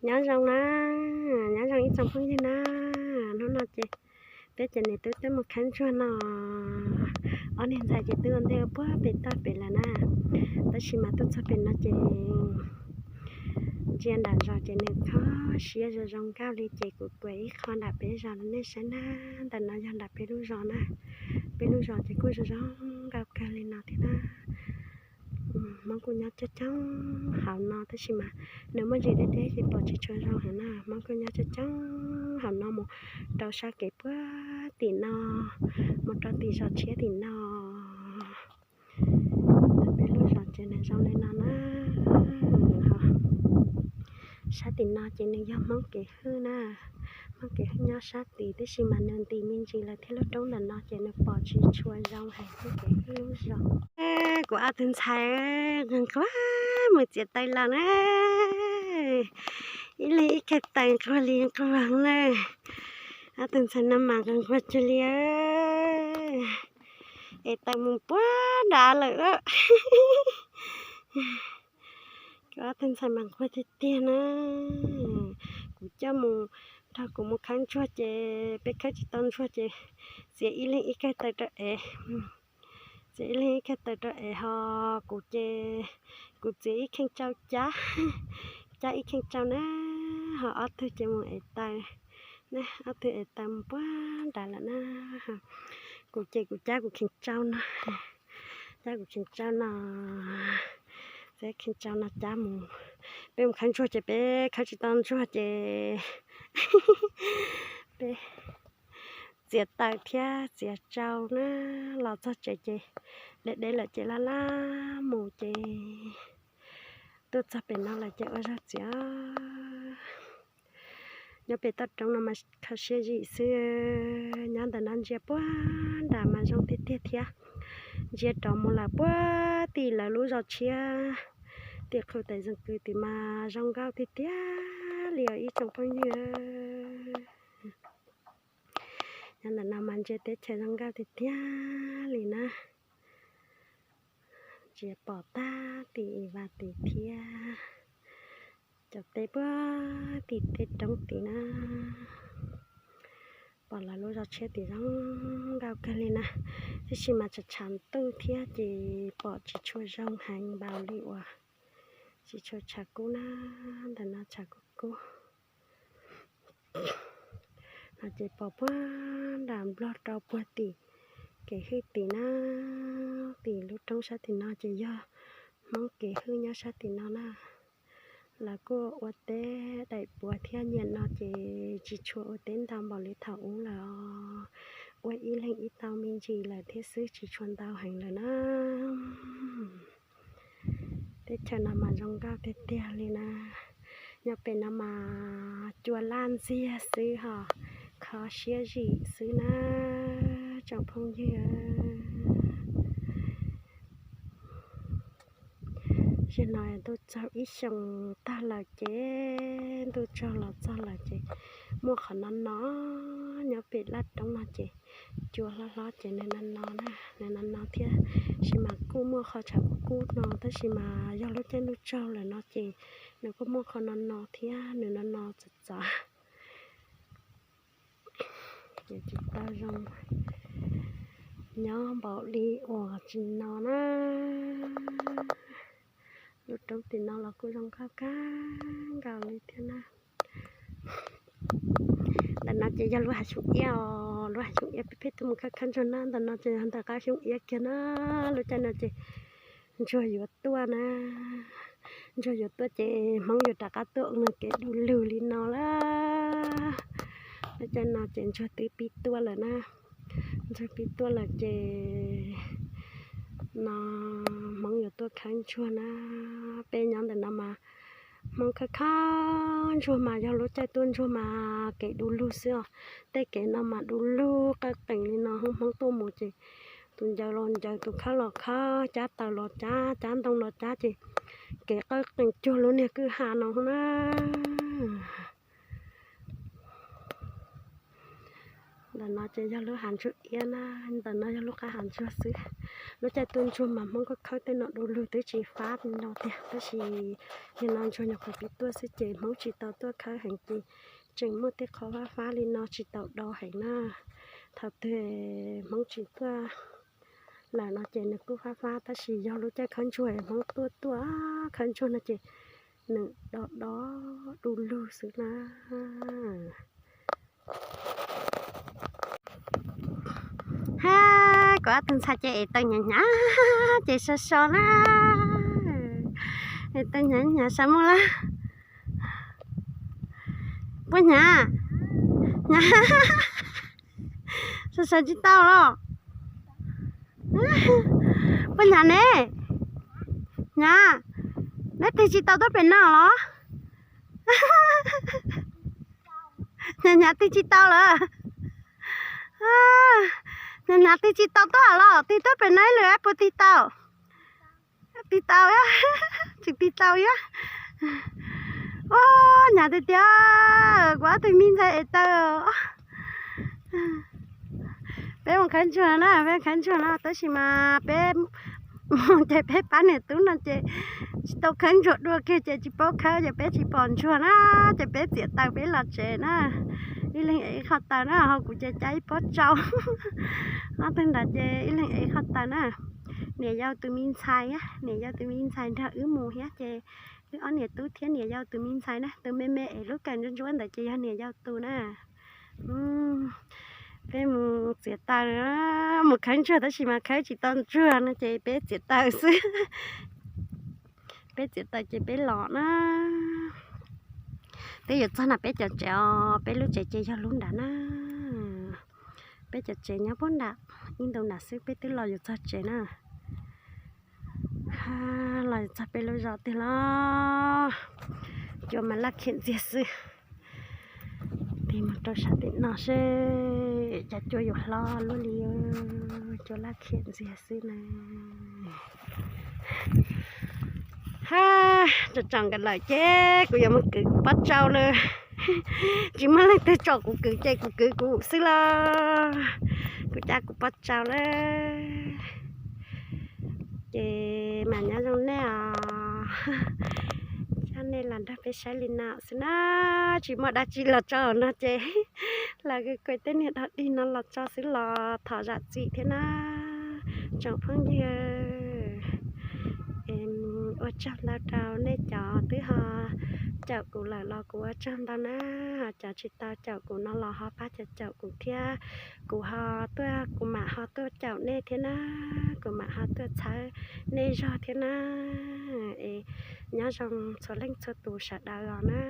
Nyob zoo na, nyob zoo ib tsoom phooj ywg na. Hnub no ces peb cov niam tub twb mus khawb ntsuag no, ob niag ntxhais ces twb ua ntej ua puag pem toj pem lawm na. Tab sis mas tuaj txog pem no ces ntsia nram zos ces nws kho siab zoo zoo nkauj li ces kuv kuav ib qho nram peb zos rau nej saib na. Ntawm no yog nram peb lub zos na. Peb lub zos ces kuj zoo zoo nkauj kawg li no thiab na. Hmoob kuj nyob coob coob hauv no tab sis mas nws muaj ntsis deb deb ces pom tsis tshua zoo heev na. Hmoob kuj nyob coob coob hauv no mus rau sab kev puag tim no, mus rau tim zos tshiab tim no. Peb lub zos ces nws zoo li no na. Sab tim no ces nws yog Hmoob kev hwj na. Hmoob kev hwj nyob sab tid tab sis mas nws ntis me ntsis lawm thiab lub roob ntawm no ces nws pom tsis tshua zoo heev Hmoob kev hwj lub zos. Kuv ob tug ntxhais nquag mus txiav taws los na. Ib leeg ib kawg taws nquag li nquag na. Ob tug ntxhais no mas nquag nquag cuag li es taws mus puag nrad lawm. Kuv ob tug ntxhais mas nquag tiag tiag na. Kuv coj mus, nrog kuv mus khawb ntsuag ces peb khawb tsis tau ntsuag ces txiav ib leeg ib kawg taws rau ev. Txiav ib leeg ib kawg taws rau ev ho kuv ces kuv txiav ib kheej tsau cab, cab ib kheej tsau na, ho ob tug ces mus ev taws, ob tug ev taws mus puag nrad lawm na. Kuv ces kuv cab kuv kheej tsau no, cab kuv kheej tsau no, txiav kheej tsau no cab mus. Peb mus khawb ntsuag ces peb khawb tsis tau ntsuag ces peb txiav taws thiab txiav tsau na, los txog tsev ces deb deb lawm ces laj laj mus ces tuaj txog pem no lawm ces ua zog txiav. Nyob pem toj roob no mas kho siab zim xwb, nyob ntawm no ntsia puag nram mas zoo tiag tiag thiab. Ntsia rov mus lawm puag tim lawv lub zos tshiab, tim qhov teem zeem kwv tim mas zoo nkauj tiag tiag li os ib tsoom phooj ywg. Nyob ntawm no mas ntsia teb chaws zoo nkauj tiag tiag li na. Ntsia pom tag tim vaj tim thiab, cov teb puag tim tej roob tid na. Pom lawv lub zos tshiab tim zoo nkauj kawg li na, tab sis mas tshav tshav ntuj thiab ces pom tsis tshua zoo heev npaum li uas tsis tshua tshav kub na. Ntawm no tshav kub kub no ces pom puag nram nplog rau puag tim kev hwj tim na. Tim lub roob sab tim no ces yog Hmoob kev hwj nyob sab tim no na. Lawv kuj ua teb daim puav thiab, nyiam no ces tsis tshua ua teb ntau npaum li thaum ub lawm os. Ua ib leeg ib tau me ntsis lawm thiab xwb, tsis tshua ntau heev lawm na. Teb chaws no mas zoo nkauj tiag tiag li na. Nyob pem no mas cua laj ntxiag xwb ho kho siab zim xwb na tsoom phooj ywg. Zaum no ntuj tsaug ib xyoos tag lawm ces, ntuj tsaug los txog lawm ces muaj qhov no no, nyob pem laj roob no ces cua hlob hlob ces nws no no na, nws no no thiab. Sis mas kuj muaj qhov tshav kub kub no tab sis mas yog lub caij ntuj tsaug lawm no ces nws kuj muaj qhov no no thiab, nws no no txawv txawv. Ces tsis tau zoo nyob npaum li uas tsis no na. Lub roob tim no los kuj zoo nkauj kawg nkaus li thiab na. Ntawm no ces yog lub hav xyoob iab os, lub hav xyoob iab peb pheej tuaj mus khawb khawb ntsuag na. Ntawm no ces yog ntawm qab xyoob iab kiag na. Lub caij no ces ntsuag yuav tuaj na, ntsuag yuav tuaj ces Hmoob yuav rov qab tuaj ua kev du lug li no lawm. Lub caij no ces ntsuag twb pib tuaj lawm na, ntsuag pib tuaj lawm ces no Hmoob yuav tuaj khawb ntsuag na. Peb nyob ntawm no mas Hmoob khawb khawb ntsuag mas yog lub caij tuaj ntsuag mas kev du lug xwb os. Tej kev no mas du lug qawj qees li no, Hmoob tuaj mus ces tus ncaws los ncaws, tus khawb los khawb, cab taws los cab, cab ntoo los cab ces kev qawj qees cuag lub niag kwj ha no na. Ntawm no ces yog lub hav ntsuag iab na, ntawm no yog lub qab hav ntsuag xwb. Lub caij tuaj ntsuag mas Hmoob khawb khawb tej no du lug twb tsis fab li no tiag, tab sis yog no ntsuag nyuam qhuav pib tuaj xwb ces Hmoob tsis tau tuaj khawb heev ces tseem muaj tej qho fab fab li no tsis tau do heev na. Thaum twg Hmoob tsis tuaj lawm no ces nws kuj fab fab, tab sis yog lub caij khawb ntsuag Hmoob tuaj tuaj khawb ntsuag no ces nws do do du lug xwb na. Ha, kuv ob tug ntxhais ces es taw hnyav hnyav ces so so na. Es taw hnyav hnyav sab muaj lawm. Puas hnyav? Hnyav. So so tsis tau los. Puas hnyav ne? Hnyav. Neb tig tsis tau tuaj pem no los? Hnyav hnyav tig tsis tau lawm. Hnyav hnyav tig tsis tau tuaj los, tig tuaj pem no ib lwm puas tig tau? Tig tau, tsis tig tau yog. Ua, hnyav tiag tiag, kuv ob tug me ntxhais es taw. Peb mus khawb ntsuag na, peb khawb ntsuag no tab sis mas peb mus ces peb pab niam tub no ces tsis tau khawb ntsuag dua kiag ces tsis paub khawb ces peb tsis pom ntsuag na, ces peb txiav taws peb los tsev na. Ib leeg ev ib qho taws na, ho kuv ces caij ib pob tsau. Ob tug nrad ces ib leeg ev ib qho taws na. Niam yau tus me ntxhais, niam yau tus me ntxhais nrog wb mus thiab ces wb ob niam tub thiab niam yau tus me ntxhais na, tus me me es lub kawm ntsuab ntsuab ntawd ces yog niam yau tus na. Peb mus txiav taws, mus khawb ntsuag tab sis mas khawb tsis tau ntsuag no ces peb txiav taws xwb. Peb txiav taws ces peb los na. Peb yuav txog na peb cov tsev os, peb lub tsev ces yog lub nrad na. Peb cov tsev nyob puag nram, ib ntu nram xwb peb twb los yuav txog tsev na. Los yuav txog peb lub zos tiag los. Cua mas laj khiam ntxiag xwb. Tig mus rau sab tim no seb cov cua yuav hlob luaj li, cua laj khiam ntxiag xwb na. Ha, tsom tsom nkawd lawm ces kuv yuav mus kwv kuv pob tsau lawm. Tsis muaj leej twg tsom kuv kwv ces kuv kwv kuv xwb los. Kuv cab kuv pob tsau lawm. Ces mas nyob zoo nej os. Coj nej los nrog peb saib li no xwb na. Tsis muaj dab tsi los tso no ces los kuj kuj tej niag dog dig no los tso xwb los thov zam txim thiab na tsoom phooj ywg. Ua tsaug ntau rau nej cov twb ho caum kuv lawm los kuv ua tsaug ntau na. Cov tsis tau caum kuv no los ho pab caum caum kuv thiab. Kuv ho tuaj, kuv mam ho tuaj caum nej thiab na. Kuv mam ho tuaj txhawb nej zog thiab na. Es nyob zoo txhua leej txhua tus sawv daws os na.